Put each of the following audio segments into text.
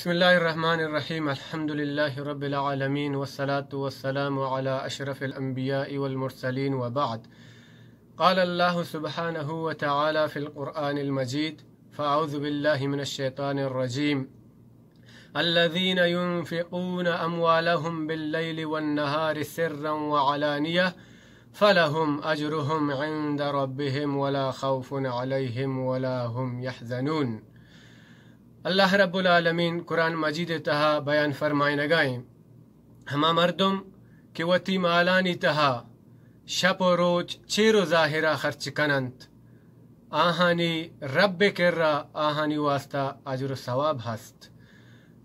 بسم الله الرحمن الرحيم. الحمد لله رب العالمين، والصلاة والسلام على أشرف الأنبياء والمرسلين، وبعد. قال الله سبحانه وتعالى في القرآن المجيد: فأعوذ بالله من الشيطان الرجيم. الذين ينفقون أموالهم بالليل والنهار سرا وعلانية فلهم أجرهم عند ربهم ولا خوف عليهم ولا هم يحزنون. اللہ رب العالمین قرآن مجید ءِ تہا بیان فرمائینگا ایں، ہما مردم کہ وتی مالانی تہا شپ و روچ چیر و ظاہرا خرچ کننت، آہانی رب ءِ کرا آہانی واسطہ اجر و ثواب ہست،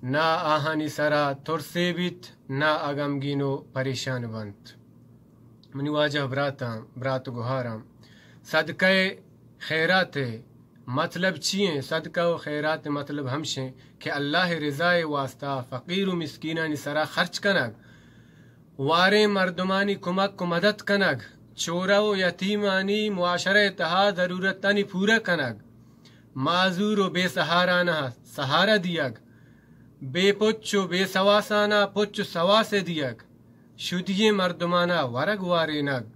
نہ آہانی سرا ترسے بیت، نہ آ غمگین و پریشان بنت۔ منی واجہ براتاں، برات گوہاراں، صدقہ خیرات ءِ مطلب چی ایں؟ صدقہ و خیرات ءِ مطلب ہمش ایں کہ اللہ ءِ رضا ءِ واسطہ فقیر و مسکینانی سرا خرچ کنگ، واریں مردمانی کمک و مدد کنگ، چورہ و یتیمانی معاشرہ ءِ تہا ضرورتانی پورہ کنگ، معذور و بے سہاراناں سہارا دیگ، بے پچ و بے سواساناں پچ و سواسے دیگ، شدییں مردمانا ورگ وارینگ،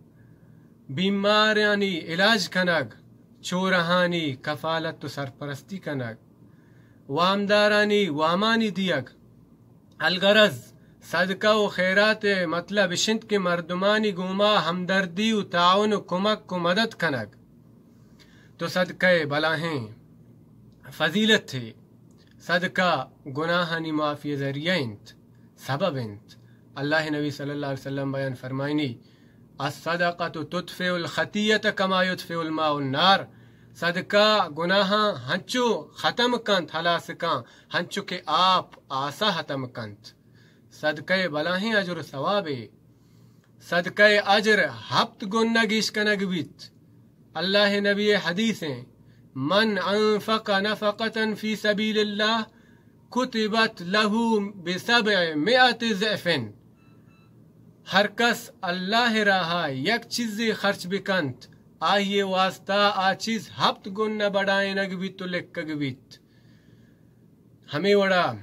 بیمارانی علاج کنگ، چورہانی کفالت و سرپرستی کنگ، وامدارانی وامانی دیگ۔ الغرض، صدقہ و خیرات ءِ مطلب اش انت کہ مردمانی گوما ہمدردی و تعاون و کمک و مدد کنگ۔ تو صدقہ ءِ بلاہیں فضیلت ہے۔ صدقہ گناہانی معافی ءِ ذریعہ انت، سبب انت۔ اللہ ءِ نبی صلی اللہ علیہ وسلم بیان فرمائنی: الصدقة تطفئ الخطیئة کما یطفئ الماء النار۔ صدقہ گناہاں ہنچو ختم کنت، ہلاس کنت، ہنچو کہ آپ آسا ختم کنت۔ صدقہ ءِ بلاہیں اجر و ثوابے۔ صدقہ ءِ اجر ہپت گنا گیش کنگ بیت۔ اللہ ءِ نبی ءِ حدیث ایں: من انفق نفقة في سبيل الله كتبت له بسبعمائة ضعف۔ ہر کس اللہ ءِ راہا یک چیزے خرچ بکنت، آئی ءِ واسطہ آ چیز ہپت گنا بڑائینگ بیت و لکگ بیت۔ ہمے وڑا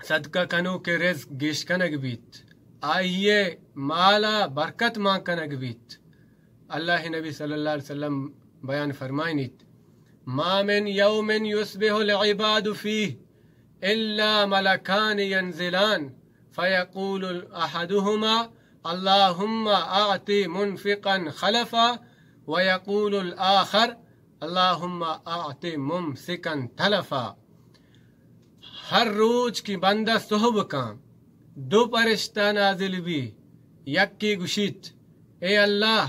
صدقہ کنوک ءِ رزق گیش کنگ بیت، آئی ءِ مالا برکت مان کنگ بیت۔ اللہ ءِ نبی صلی اللہ علیہ وسلم بیان فرمائنیت: ما من يوم يصبح العباد فيه إلا ملكان ينزلان فيقول أحدهما: اللهم أعط منفقا خلفا، ويقول الآخر: اللهم أعط ممسكا تلفا۔ ہر روچ کہ بندہ سہب کن، دو پرشتہ نازل بی، یکے گوشیت: اے اللہ،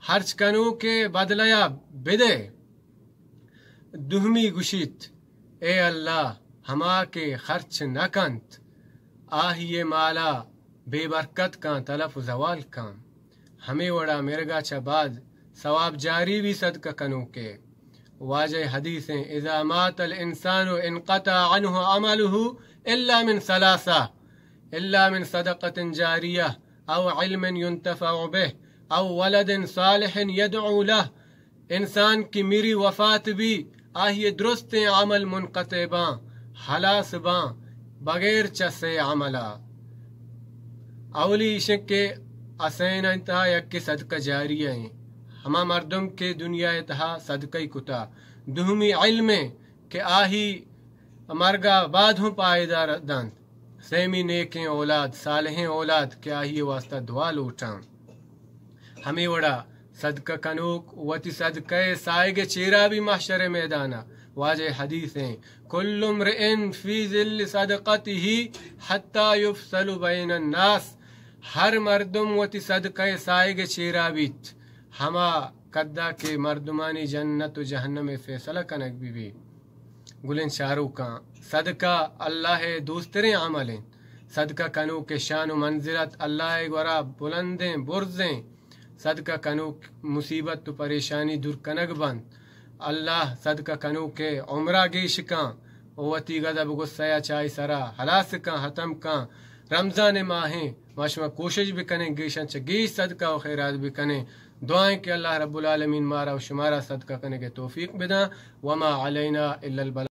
ہرچ کنوکے بدلہ ءَ بدے۔ دومی گوشیت: اے اللہ، ہما کہ خرچ نہ کنت، آہی ءِ مالا بے برکت کن، تلف و زوال کن۔ ہمے وڑا مرگا چہ بعد ثواب جاری بی صدقہ کنوکے۔ واجہ ءِ حدیث ایں: اذا مات الانسان انقطع عنه عمله الا من ثلاثة، الا من صدقة جاریہ او علم ينتفع به او ولد صالح يدعو له۔ انسان کہ مری وفات بی، آہی ءِ درستیں عمل منقطع باں، ہلاس باں، بغیر چہ سے عملا۔ اولی ایش انت کہ آ سئینانی تہا یکے صدقہ جاریہ ایں، ہما مردم کہ دنیا ءِ تہا صدقہ ئی کتا۔ دومی علم ایں کہ آہی مرگا بعد ہم پائدہ دنت۔ سیمی نیکیں اولاد، صالحیں اولاد کہ آہی ءِ واسطہ دعا لوٹاں۔ ہمے وڑا صدقہ کنوک وتی صدقہ ءِ ساہگ ءِ چیرا بی محشر ءِ میدانا۔ واجہ ءِ حدیث ایں: كل امرئ في ظل صدقته حتى يفصل بين الناس۔ ہر مردم وتی صدقہ ءِ ساہگ ءِ چیرا بیت، ہما کدا کہ مردمانی جنت و جہنم ءِ فیصلہ کنگ بہ بی۔ گلیں چاروکاں، صدقہ اللہ ءِ دوستریں عمل انت۔ صدقہ کنوک ءِ شان و منزلت اللہ ءِ گورا بلندیں، برزیں۔ صدقہ کنوک مصیبت و پریشانی دور کنگ بنت۔ اللہ صدقہ کنوک ءِ عمرا گیش کن و وتی غضب و غصہ ءَ چہ آئی سرا ہلاس کن، ختم کن۔ رمضان ءِ ماہیں، ما شما کوشش بکنیں گیشاں چہ گیش صدقہ و خیرات بکنیں۔ دعائیں کہ اللہ رب العالمین مارا و شمارا صدقہ کنگ ءِ توفیق بداں۔ وما علینا الا البلاغ۔